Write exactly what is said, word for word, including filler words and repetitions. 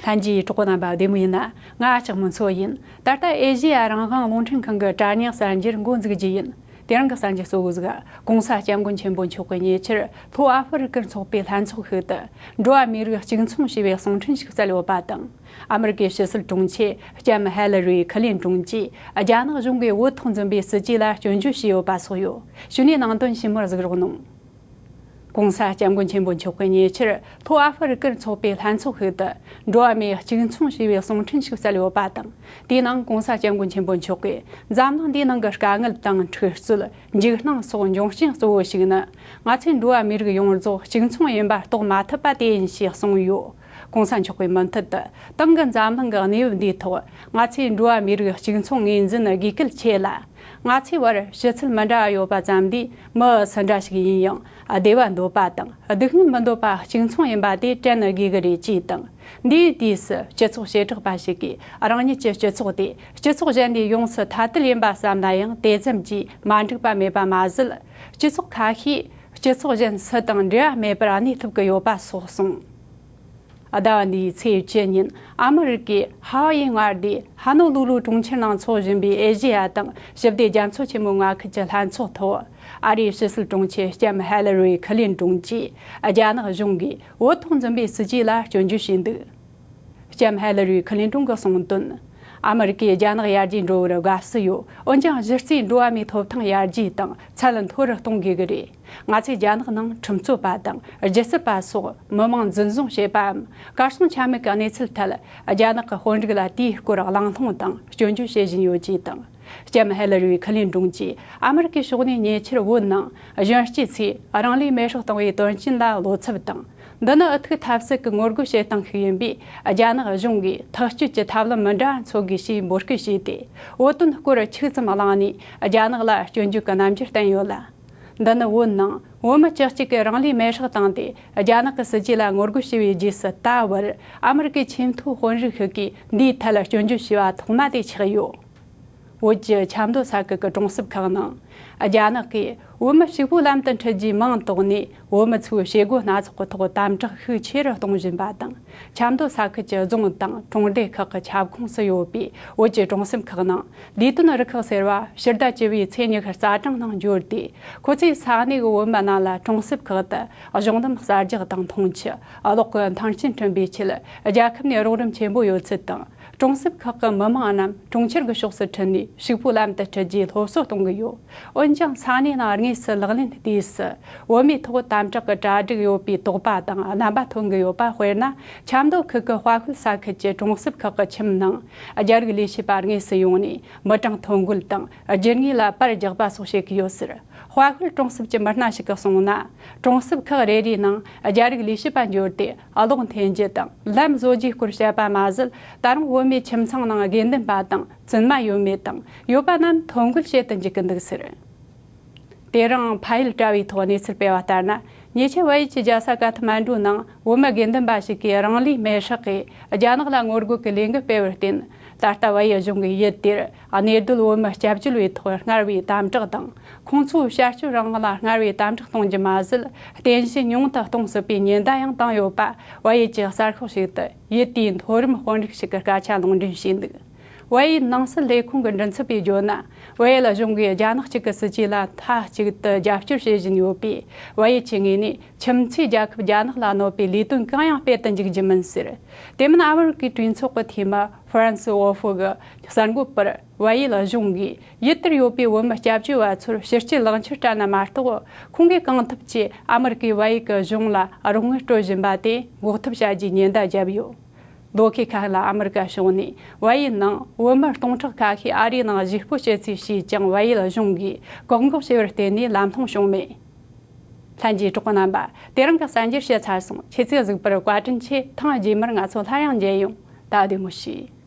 ལྷན་རྒྱས་གྲོགས་པོ་རྣམ་པ་བདེ་མོ་ཡིན་ན། ང་ལྕགས་མོ་མཚོ་ཡིན། ད་ལྟ་ཨེ་ཤེ་ཡ་རང་དབང་རླུང་འཕྲིན་ཁང་གི་དྲ་བརྙན་གསར་འགྱུར་འགོ་འཛུགས་རྒྱུ་ཡིན། དེ་རིང་གི་གསར་འགྱུར་གཙོ་བོ་ཟིག་༸གོང་ས་༸སྐྱབས་མགོན་ཆེན་པོ་མཆོག་གིས་ཉེ་ཆར་ལྷོ་ཨ་ཧྥེ་རི་ཀར་འཚོགས་པའི་ལྷན་ཚོགས་ཤིག་ཏུ། འགྲོ་བ་མིའི་རིགས་གཅིག་མཚུངས་ཞེས་པའི་གསུང་འཕྲིན་ཞིག་བསྩལ་ཡོད་པ་དང་། ཨ་མི་རི་ཀའི་ཕྱི་སྲིད་དྲུང་ཆེ་ལྕམ་ཧེ་ལི་རི་ཁི་ལིན་ཏྲོན་གྱིས་རྒྱ་ནག་གཞུང་གིས་བོད་ཐོག་འཛིན་པའི་སྲིད་ཇུས་ལ་སྐྱོན་བརྗོད་བྱས་ཡོད་པ་སོགས་ཡོད། གཞུག་ནས་ནང་དོན་ཞིབ་མོར་གཟིགས་རོགས་གནང་། ༸གོང་ས་༸སྐྱབས་མགོན་ཆེན་པོ་མཆོག་གིས་ཉེ་ཆར་ལྷོ་ཨ་ཧྥེ་རི་ཀར་འཚོགས་པའི་ལྷན་ཚོགས་ཤིག་ཏུ། འགྲོ་བ་མིའི་གཅིག་མཚུངས་ཞེས་པའི་གསུང་འཕྲིན་ཞིག་བསྩལ་ཡོད་པ་དང་། དེའི་ནང་༸གོང་ས་༸སྐྱབས་མགོན་ཆེན་པོ་མཆོག་གིས། འཛམ་གླིང་འདིའི་ནང་གི་དཀའ་ངལ་དང་འཁྲུག་རྩོད། འཇིགས་སྣང་སོགས་འབྱུང་རྐྱེན་གཙོ་བོ་ཞིག་ནི། ང་ཚོས་འགྲོ་བ་མིའི་རིགས་ཡོངས་རྫོགས་གཅིག་མཚུངས་ཡིན་པ་རྟོགས་མ་ཐུབ་པ་དེ་ཡིན་ཞེས་གསུངས་ཡོད། ༸གོང་ས་མཆོག་གིས་མུ་མཐུད་དུ། ཏང་གི་འཛམ་གླིང་གི་གནས་བབ་འདིའི་ཐོག་ང་ཚོས་འགྲོ་བ་མིའི་རིགས་གཅིག་མཚུངས་ངོས་འཛིན་དགོས་གལ་ཆེ་ལ། ང་ཚོའི་བར་ཕྱི་ཚུལ་མི་འདྲ་བ་ཡོད་པ་ཙམ་འདིས་མི་སུ་འདྲ་ཞིག་ཡིན་ཡང་བདེ་བ་འདོད་པ་དང་སྡུག་བསྔལ་མི་འདོད་པ་གཅིག་མཚུངས་ཡིན་པ་དེ་དྲན་དགོས་ཀྱི་རེད་ཅེས་དང་། འདིའི་དུས་སུ་སྤྱི་ཚོགས་བྱེ་བྲག་པ་ཞིག་གིས་རང་ཉིད་ཀྱི་སྤྱི་ཚོགས་དེ་སྤྱི་ཚོགས་གཞན་ལས་ཡོངས་སུ་ཐ་དད་ཡིན་པ་བསམ་ན་ཡང་དེ་ཙམ་གྱིས་མ་འགྲིག་པ་མེད་པ་མ་ཟད། སྤྱི་ཚོགས་ཁ་ཤས་སྤྱི་ཚོགས་གཞན་སུ་དང་འབྲེལ་བ་མེད་པར་གནས་ཐུབ་ཀྱི་ཡོད་པ་སོགས་གསུངས། ཟླ་བ་འདིའི་ཚེས་བཅུ་ཉིན་ཨ་མི་རི་ཀའི་ཧ་ཝ་ཡི་མངའ་སྡེ་ཧ་ནོ་ལུ་ལུ་གྲོང་ཁྱེར་ནང་འཚོགས་བཞིན་པའི་ཨེ་ཤེ་ཡ་དང་ཞི་བདེ་རྒྱ་མཚོ་ཆེན་མོའི་མངའ་ཁུལ་གྱི་ལྷན་ཚོགས་ཐོག་ཨ་རིའི་ཕྱི་སྲིད་དྲུང་ཆེ་ལྕམ་ཧེ་ལི་རི་ཁི་ལིན་ཏྲོན་གྱིས་རྒྱ་ནག་གཞུང་གིས་བོད་ཐོག་འཛིན་པའི་སྲིད་ཇུས་ལ་སྐྱོན་བརྗོད་བྱས་འདུག་ལྕམ་ཧེ་ལི་རི་ཁི་ལིན་ཏྲོན་གྱིས་གསུངས་དོན། ཨ་མི་རི་ཀས་རྒྱ་ནག་ཡར་རྒྱས་འགྲོ་བར་དགའ་བསུ་ཡོད། འོན་ཀྱང་གཞི་རྩའི་འགྲོ་བ་མིའི་ཐོབ་ཐང་ཡར་རྒྱས་དང་ཚད་མཐོ་རུ་གཏོང་དགོས་ཀྱི་རེད། ང་ཚོས་རྒྱ་ནག་ནང་ཁྲིམས་རྩོད་པ་དང་སྒྱུ་རྩལ་པ་སོགས་མི་མང་འཛིན་བཟུང་བྱེད་པའམ་གར་སོང་ཆ་མེད་ཀྱི་གནས་ཚུལ་ཐད། རྒྱ་ནག་གི་དཔོན་རིགས་ལ་དེའི་སྐོར་གླེང་སློང་དང་སྐྱོན་བརྗོད་བྱེད་བཞིན་ཡོད་ཅེས་དང་། ལྕམ་ཧེ་ལི་རི་ཁི་ལིན་ཏྲོན་གྱིས་ཨ་མི་རི་ཀའི་ཕྱོགས་ནས་ཉེ་ཆར་བོད་ནང་གཞོན་སྐྱེས་ཚོས་རང་ལུས་མེར་སྲེག་བཏང་བའི་དོན་རྐྱེན་ལ་བློ་འཚབ་དང་། འདི་ནི་ཨུ་ཐུག་ཐབས་ཟད་ཀྱི་ངོ་རྒོལ་བྱེད་སྟངས་ཤིག་ཡིན་པས། རྒྱ་ནག་གཞུང་གིས་ཐག་གཅོད་ཀྱི་ཐབས་ལམ་མི་འདྲ་འཚོལ་དགོས་ཞེས་འབོད་སྐུལ་བྱས་ཏེ། བོད་དོན་སྐོར་ཆིག་ཙམ་གླེང་ནས་རྒྱ་ནག་ལ་སྐྱོན་བརྗོད་ཀྱི་རྣམ་འགྱུར་བསྟན་ཡོད་ལ། འདི་ནི་བོད་ནང་བོད་མི་བཅུ་གཅིག་གིས་རང་ལུས་མེར་སྲེག་བཏང་སྟེ། རྒྱ་ནག་གི་སྲིད་ཇུས་ལ་ངོ་རྒོལ་བྱས་པའི་རྗེས་སུ་ད་བར་ཨ་མི་རི་ཀའི་ཆེས་མཐོའི་དཔོན་རིགས་ཤིག་གིས་འདིའི་ཐད་ལ་སྐྱོན་བརྗོད་བྱས་པ་ཐོག་མ་དེ་ཆགས་ཡོད། བོད་ཀྱི་ཆབ་མདོ་ས་ཁུལ་གྱི་གྲོང་གསེབ་ཁག་ནང་། རྒྱ་ནག་གིས་བོད་མི་ཕྱུག་པོའི་ལམ་དུ་འཁྲིད་རྒྱུའི་མིང་བཏགས་ནས། བོད་མི་ཚོའི་བྱེད་སྒོ་སྣ་ཚོགས་ཀྱི་ཐོག་དམ་དྲག་ཤུགས་ཆེ་རུ་གཏོང་བཞིན་པ་དང་། ཆབ་མདོ་ས་ཁུལ་གྱི་རྫོང་དང་གྲོང་སྡེ་ཁག་གི་ཁྱབ་ཁོངས་སུ་ཡོད་པའི་བོད་ཀྱི་གྲོང་གསེབ་ཁག་ནང་། ལས་དོན་རུ་ཁག་ཟེར་བ་ཕྱི་ཟླ་བཅུ་བའི་ཚེས་ཉི་ཤུ་རྩ་གྲངས་ནང་འབྱོར་ཏེ། ཁོ་ཚོས་ས་གནས་ཀྱི་བོད་མི་རྣམས་ལ་གྲོང་གསེབ་ཁག་ཏུ་གཞུང་འདུམ་གསར་རྒྱག་དང་འཐུང་ཆུ། གློག་གི་མཐུན་རྐྱེན་བསྐྲུན་པའི་ཆེད། རྒྱལ་ཁབ་ནས་རོགས་རམ་ཆེན་པོ་ཡོད་ཚུལ་དང་། གྲོང་གསེབ་ཁག་གི་མི་མང་རྣམས་གྲོང་ཁྱེར་གྱི་ཕྱོགས་སུ་ཁྲིད་ནས་ཕྱུག་པོའི་ལམ་དུ་ཁྲིད་རྒྱུའི་སློབ་གསོ་གཏོང་གི་ཡོད། འོན་ཀྱང་ས་གནས་ནང་དངོས་སུ་ལག་ལེན་དུས་སུ། བོད་མིའི་ཐོག་དམ་དྲག་གི་གྲ་སྒྲིག་ཡོད་པའི་དོགས་པ་དང་རྣམ་པ་ཐོན་གྱི་ཡོད་པ། དཔེར་ན། ཆབ་མདོ་ཁུལ་གྱི་དཔའ་ཤོད་ས་ཁུལ་གྱི་གྲོང་གསེབ་ཁག་གི་ཁྱིམ་ནང་། རྒྱ་རིགས་ལས་བྱེད་པ་དངོས་སུ་ཡོང་ནས་མི་གྲངས་ཐོ་འགོད་དང་རྒྱུ་དངོས་ལ་པར་རྒྱག་པ་སོགས་བྱེད་ཀྱི་ཡོད་ཟེར། དཔའ་ཤོད་གྲོང་གསེབ་ཀྱི་མི་སྣ་ཞིག་གིས་གསུངས་ན། གྲོང་གསེབ་ཁག་རེ་རེའི་ནང་རྒྱ་རིགས་ལས་བྱེད་པ་འབྱོར་ཏེ། གློག་འཐེན་རྒྱུ་དང་ལམ་བཟོ་རྒྱུའི་སྐོར་བཤད་པ་མ་ཟད། ད་རུང་བོད་མིའི་ཁྱིམ་ཚང་ནང་དགེ་འདུན་པ་དང་བཙུན་མ་ཡོད་མེད་དང་། ཡོད་པ་རྣམས་ཐོ་འགོད་བྱེད་དུ་འཇུག་གི་འདུག་ཟེར། དེ་རིང་ཕ་ཡུལ་དྲ་བའི་ཐོག་གནས་ཚུལ་སྤེལ་བ་ལྟར་ན། ཉེ་ཆར་བལ་ཡུལ་གྱི་རྒྱལ་ས་ཀ་ཐ་མན་ཌུ་ནང་བོད་མི་དགེ་འདུན་པ་ཞིག་གིས་རང་ལུས་མེར་སྲེག་གིས་རྒྱ་ནག་ལ་ངོ་རྒོལ་གྱི་ལས་འགུལ་སྤེལ་བར་བརྟེན། ད་ལྟ་བལ་ཡུལ་གཞུང་གིས་ཡུལ་དེར་གནས་སྡོད་བོད་མི་སྐྱབས་བཅོལ་བའི་ཐོག་སྔར་བས་དམ་དྲག་དང་། ཁོང་ཚོའི་བྱ་སྤྱོད་རང་དབང་ལ་སྔར་བས་དམ་དྲག་གཏོང་རྒྱུ་མ་ཟད། རྟེན་གཞི་ཉུང་དུ་གཏོང་སྲིད་པའི་ཉེན་བརྡ་ཡང་བཏང་ཡོད་པ། བལ་ཡུལ་གྱི་གསར་ཤོག་ཞིག་ཏུ་ཡུལ་དེའི་མཐོ་རིམ་དཔོན་རིགས་ཤིག་གིས་སྐད་ཆ་ལུང་འདྲེན་བྱས་འདུག་བལ་ཡུལ་ནང་སྲིད་ལས་ཁུངས་ཀྱི་མགྲིན་ཚབ་པས་བརྗོད་ན། བལ་ཡུལ་གཞུང་གིས་རྒྱ་ནག་གཅིག་གི་སྲིད་ཇུས་ལ་མཐའ་གཅིག་ཏུ་རྒྱབ་སྐྱོར་བྱེད་བཞིན་ཡོད་པས། བལ་ཡུལ་གྱི་ངོས་ནས་ཁྱིམ་མཚེས་རྒྱལ་ཁབ་རྒྱ་ནག་ལ་གནོད་པའི་ལས་དོན་གང་ཡང་སྤེལ་དུ་འཇུག་རྒྱུ་མིན་ཟེར། དེ་མིན་ཨ་མི་རི་ཀའི་གྲོས་ཚོགས་ཀྱི་འཐུས་མི་ཧྥ་རན་སི་ཝོ་ཧྥུ་གིས་གསར་འགོད་པར། བལ་ཡུལ་གཞུང་གིས་ཡུལ་དེར་ཡོད་པའི་བོད་མི་སྐྱབས་བཅོལ་བ་ཚོར་ཕྱི་རྒྱལ་ལག་འཁྱེར་སྤྲད་ན་མ་གཏོགས། ཁོང་གིས་གང་ཐུབ་ཀྱིས་ཨ་མི་རི་ཀས་བལ་ཡུལ་གྱི་གཞུང་ལ་རོགས་དངུལ་སྤྲོད་བཞིན་པ་དེ་འགོག་ཐབས་བྱ་རྒྱུའི་ཉེན་བརྡ་བརྒྱབ་ཡོད། ལོ་ཁའི་ཁ་ཤས་ལ་ཨ་མི་རི་ཀ་ཕྱོགས་ནས་བལ་ཡུལ་ནང་བོད་མི་སྟོང་ཕྲག་ཁ་ཤས་ཨ་རིའི་ནང་གཞིས་སྤོ་བྱེད་རྩིས་བྱས་ཀྱང་། བལ་ཡུལ་གཞུང་གིས་བཀག་འགོག་བྱས་པར་བརྟེན་ནས་ལམ་ལྷོང་བྱུང་མེད། ལྷན་རྒྱས་གྲོགས་པོ་རྣམ་པ། དེ་རིང་གི་གསར་འགྱུར་བཤད་ཚར་སོང་། ཁྱེད་ཚོས་གཟིགས་པར་བཀའ་དྲིན་ཆེ། ཐེངས་རྗེས་མར་ང་ཚོ་སླར་ཡང་མཇལ་ཡོང་། ད་བདེ་མོ་བྱོས།